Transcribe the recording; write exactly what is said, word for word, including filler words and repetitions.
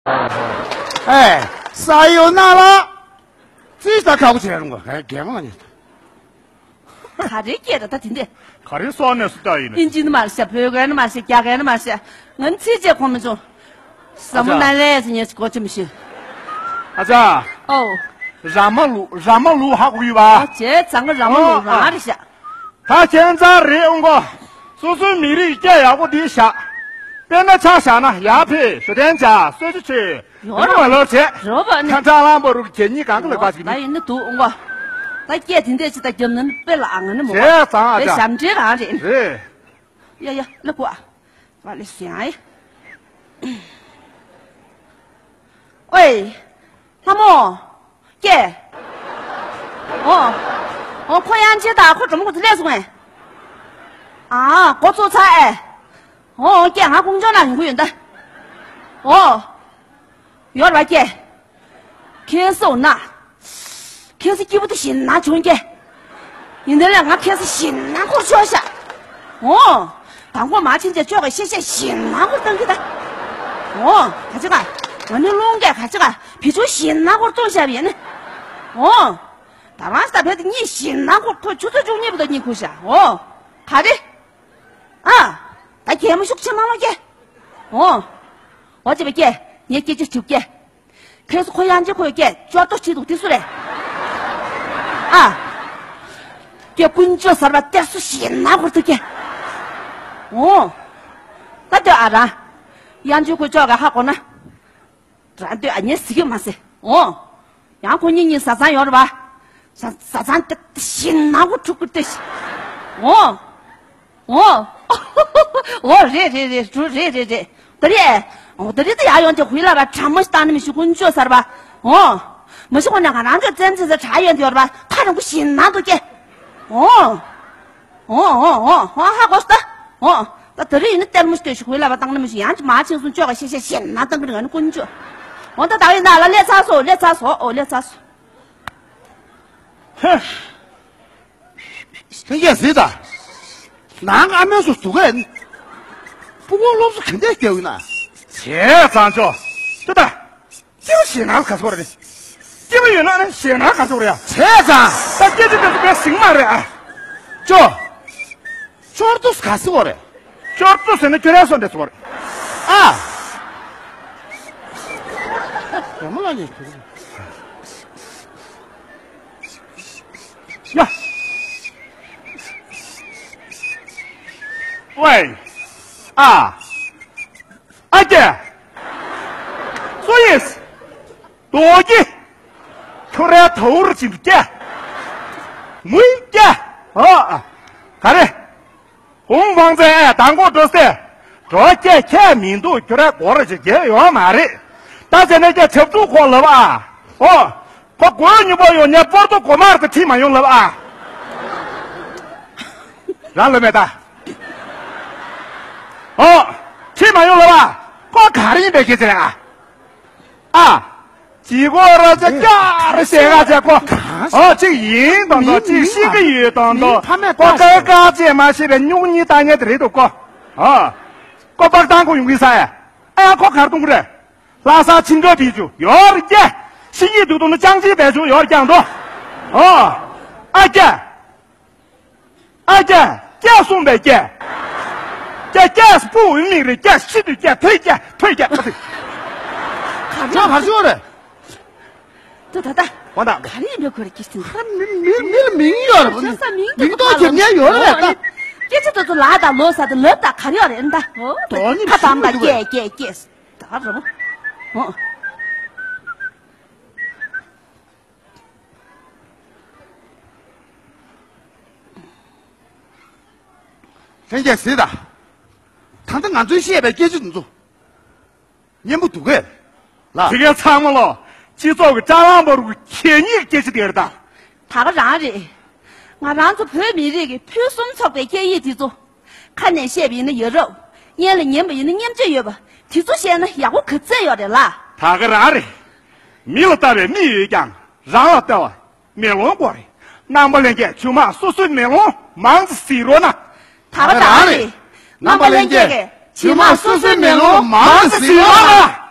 ཨེ། ས་ཡོད་ན་ལ། ཙི་ད་ཁག་པོ་བྱེད་རུང་ག་ག་གེ་མ་ཉེ། ག་རེ་སྐད་ད་ད་དེ་འདྲས། ག་རེ་སོགས་ནས་སུ་ལྟ་ཡིན་ནི། ཨིན་ཇི་ནི་མ་ཤེས། བོད་སྐད་ནི་མ་ཤེས། རྒྱ་སྐད་ནི་མ་ཤེས། ང་ཚིག་བཅད་གོ་མི་བྱུང་། ཟ་མོ་ན་ལས་ཟེར་ཉེ་གོ་ཆེ་མི་ཤེས། ཨ་ཅག་ཨོ། ར་མ་ལུག་ར་མ་ལུག་ཧ་གོ་ཡོད་པ། ཨོ་ཇེ་ཚང་གི་ར་མ་ལུག་ཨོ་རང་རེད་ཤག་ད་ཁྱེད་རང་རེད་འོང་གོ། སོ་སོའི་མི་རིགས་སྐད་ཡག་པོ་འདི་བཞག་དཔེར་ན་ཆ་བཞག་ན་ཡར་ཕེབས་ཞོ་ཏན་ཇ་སོས་ཆུ་ཆུ། ཡོད་རེད་བ། ལོར་བྱས། རེད་བ་ནི། ཁ་ཁྲ་ལམ་པོ་རུ་གྱེ་གཉིས་གང་གི་ལེགས་པ་ཞིག་ད་ནི། ཡིན་ནི་འདུག་འོང་གོ། ད་སྐད་དེ་འདྲས་ཅི་ད་རྒྱབ་ན་ནི་དཔེ་ལ་ཨ་ང་ནི་མོ། བྱས་ཙང་ཨ་དཔེ་ཅག་ཞབས་འདྲེན་རང་རེད། རེད། ཡ་ཡ་ལ་གོ་ཨ། ང་ལས་སུ་ཡང་ཨེ། ཨོའི། ལྷ་མོ། ཀྱེ། ཨོ། ཨོ་ཁོ་ཡང་ཅི་ད་ཁོ་གྲོ་མོ་ཁོ་ཚོ་ལས་སོང་ངས། ཨ་འགོ་བཙུགས་ཚར་ཨེ། ཨོ་ཀྱེ་ང་ཀུན་ཅོ་ན་ཡོང་གི་ཡོད་ད། ཨོ། ཡོད་ར་ཀྱེ། ཁྱེད་སོང་ན། ཁྱེད་སི་སྐྱིད་པོ་དུ་ཞིན་ན་བྱུང་ཀྱེ། ཡིན་དེ་ལས་ང་ཁྱེད་སི་ཞིན་ན་འཁོར་ཆོག་ཤག་ཨོ། དང་པོ་མ་ཕྱིན་ཆད་ཅོག་གི་ཤེས་ཤེས་ཞིན་ན་འཁོར་བཏང་གི་ད། ཨོ། ག་ཅི་ག་ང་ནི་རླུང་གས་ག་ཅི་ག་བི་ཆུ་ཞིན་ན་འཁོར་བཏང་ཤག་ཡིན་ནི། ཨོ། ད་རང་ས་བེ་དེ་གཉིས་ཞིན་ན་འཁོར་ཁོ་ཆུ་ཚོད་བཅུ་གཉིས་པོ་ད་གཉིས་ཁུ་ཤག་ཨོ། ག་རེ། ཨ། ད་གད་མོ་ཤུགས་ཆེ་མ་མ་སྐྱེ། ཨོ། ཨོ་ཅེ་བ་སྐྱེ། ངས་སྐྱེ་ཅི་ཆུབ་སྐྱེ། ཁྱེད་སུ་ཁོ་ཡང་ཅི་ཁོ་སྐྱེ་ཅོར་ཏོ་ཆི་འདུག་དེ་སུ་རེད། ཨ། སྐྱེ་ཀུན་སྤྱོད་གསར་པ་སྟེར་སུ་ཞེ་ན་ཧུར་ཐུག་སྐྱེ། ཨོ། ད་ལྟོས་ཨ་རང་། ཡང་ཅི་ཁོ་ཅོག་ག་ཧ་གོ་ན། རང་ལྟོས་ཨ་ཉེ་ཟི་གི་མ་ཟེ། ཨོ། ཡང་ཁོ་གཉིས་གཉིས་བཟའ་ཚང་ཡོད་རེད་པ། བཟའ་བཟའ་ཚང་དེ་ཤིང་ནག་པོ་ཕྲུ་གུ་དེ་ཤི། ཨོ། ཨོ། ཨོ་རེད་རེད་རེད་རེད་རེད་རེད། ད་རེད། ཨོ་ད་རེད་ད་ཡ་ཡོང་དེ་ཧུའི་ལ་བ་གྲ་མོ་ཞིག་བཏང་ནི་མི་ཤི་ཀུན་སྤྱོད་གསར་པ། ཨོ། མི་ཤི་ཀུན་ནས་ང་རང་ཚོའི་བཙན་འཛུལ་ས་གྲ་ཡོང་དེ་ཡོད་རེད་པ། ཐག་རིང་པོ་ཤིང་ནག་ཏུ་སྐྱེ། ཨོ། ཨོ་ཨོ་ཨོ་ཨོ་ཧ་གོ་སྟ། ཨོ། ད་ད་རེས་ཡིན་ན་ལྟད་མོ་ཞིག་ལྟོས་ཤིག་ཧུའི་ལ་བ་བཏང་ན་མི་ཤི་ཡང་ཅི་མ་ཆིང་སོང་ཅོག་ག་ཤེ་ཤེ་ཤེ་ན་བཏང་གི་རེད་ང་ནི་ཀུན་ཅོ། ཨོ་ད་ད་ཡིན་ན་ལ་ལས་ཚ་སོ་ལས་ཚ་སོ་ཨོ་ལས་ཚ་སོ། ཧེ། ལྷན་རྒྱས་གཟིགས་དང་། ནང་ཨ་མའི་སོ་སྡུག་གས། སྤུ་གུ་སློབ་གསོ་ག་འདྲས་སྐྱེལ་ཡོད་ན། བྱས་ཙང་ཅོ། ཏུ་ད། སྐྱེ་བོ་ཞེད་སྣང་ག་ཚོད་རེད། སྐྱེ་བོ་ཡོད་ན་ནི་ཞེད་སྣང་ག་ཚོད་རེད་ཡ། བྱས་ཙང་། ད་སྐྱེ་ཆེ་དེ་ཚོ་པའི་ཟིང་མ་རེད་ཨ། ཅོ། ཅོར་ཏུ་ག་སི་བོ་རེད། ཅོར་ཏུ་ཟེར་ན་ཁྱོད་རའི་སོ་འདྲ་ཚོད་རེད། ཨ། ར་མ་ལ་ནི། ཡ། ཝེ། ཨ། ཨ་ཀྱེ། སུ་ཡིན། རྡོ་རྗེ། ཁྱོད་རའི་ཐའུ་རུ་ཅིག་ཏུ་སྐྱེ། མུའི་སྐྱེ། ཨ། ག་རེ། ཧུང་ཧྥང་ཙེ་ཨེ་དང་གོ་འགྲོ་སེ། འགྲོ་སྐྱེ་ཁྱད་མི་འདུག་ཁྱོད་རའི་སྒོ་ར་ཅིག་རྒྱལ་ཡོང་མ་རེད། ད་ཟེར་ན་སྐྱེ་ཆབ་ཚུགས་ཁོག་ལབ་ཨ། ཨོ། ཁོ་མགོའི་མྱུར་པོ་ཡོང་ཉེ་པོར་ཏོ་གོ་མར་དུ་ཁྲིད་མ་ཡོང་ལབ་ཨ། རང་ལོ་མེད་ད། ཨོ། ཁྲིད་མ་ཡོང་ལབ་ཨ། ཁོ་ག་རེ་ཡིན་པའི་སྐད་ཆ་རེད་ཨ། ཨ། ཅི་གོ་ར་ཅ་ཀྱ་ར་ཞེ་ག་ཅ་ཀོ། ཨོ་ཅིག་ཡིན་དང་དོ་ཅིག་ཤི་གི་ཡོད་དང་དོ། ཀོ་ཀ་ཀ་ཅེ་མ་ཤེས་པའི་སྨྱུག་གཉིས་ལྟ་ཉེ་དེ་རེད་འདུག་ཀོ། ཨ། ཀོ་པག་ཏང་ཀོ་ཡོང་གི་ས་ཡ། ཨ་ཡ་ཁོ་གར་གཏོང་གི་རེད། ལྷ་ས་ཆིན་ཀྲོ་བི་ཅུ་ཡོར་རྒྱ། ཤི་གི་འདུག་དོ་ནི་ཅང་ཅི་བེ་ཅུ་ཡོར་རྒྱང་དོ། ཨོ། ཨ་རྒྱ། ཨ་རྒྱ། རྒྱ་གསུངས་པའི་རྒྱ། རྒྱ་རྒྱ་སྤུ་འོས་མིག་རེ་རྒྱ་ཤི་དུས་རྒྱ་ཐོས་རྒྱ་ཐོས་རྒྱ་ཨ་ཙི། ག་ཅོ་ག་ཅོ་རེད། ད་ད་ད། འོ་ད། ག་རེ་ཡིན་པའི་ཁོ་རེ་སྐྱེ་སྲིད། ཧ་མི་མི་མི་ལ་མིང་ཡོད་རེད་པ། ཤ་ས་མིང་མིང་ཐོག་ཁྱེར་ཉན་ཡོད་རེད་པ། སྐྱེ་ཆེ་དེ་ཚོ་ལ་དང་ལོ་ས་དང་ལབ་དང་ག་རེ་ཡོད་རེད་ད། འོ་ད་དོ་ནི་ཁ་དམ་ད་སྐྱེ་སྐྱེ་སྐྱེ། ད་རེད་པ། འོ། ལྷན་རྒྱས་གཟིགས་དང་། ད་ལྟ་ང་ཚོས་བཤད་པའི་སྐད་ཆ་འདི་ཚོ། སྙན་པོ་འདུག་གས། ལ། དེ་གའི་ཚང་མ་ལོ། སྤྱི་ཚོགས་ཀྱི་ཀྲ་ལམ་པ་རུ་གི་གད་སྙིགས་སྐད་ཆ་དེ་རེད་ད། ད་ག་རང་རེད། ང་རང་ཚོ་བོད་མི་རིགས་ཀྱི་ཕུན་སུམ་ཚོགས་པའི་སྐད་ཡིག་འདི་ཚོ། ཁ་ནས་བཤད་པ་ཡིན་ན་ཡ་རབས། སྙན་ལ་ཉན་པ་ཡིན་ན་སྙན་བརྗོད་ཡོད་པ། དེ་ཚོ་བཤད་ན་ཡག་པོ་ག་ཚད་ཡོད་རེད་ལ། ད་ག་རང་རེད། མི་ལ་ལྟ་བའི་མིག་ཡོད་ཀྱང་རང་ལ་ལྟ་བ། མེ་ལོང་དགོས་རེད། རྣམ་པ་ལྷན་རྒྱས་ཇོ་མོ་སོ་སོའི་མེ་ལོང་མང་ཙམ་གཟིགས་རོགས་གནང་། ད་ག་རང་རེད། རྣམ་པ་ལྷན་རྒྱས་ཇོ་མོ་སོ་སོའི་མེ་ལོང་མང་ཙམ་གཟིགས་རོགས་གནང་།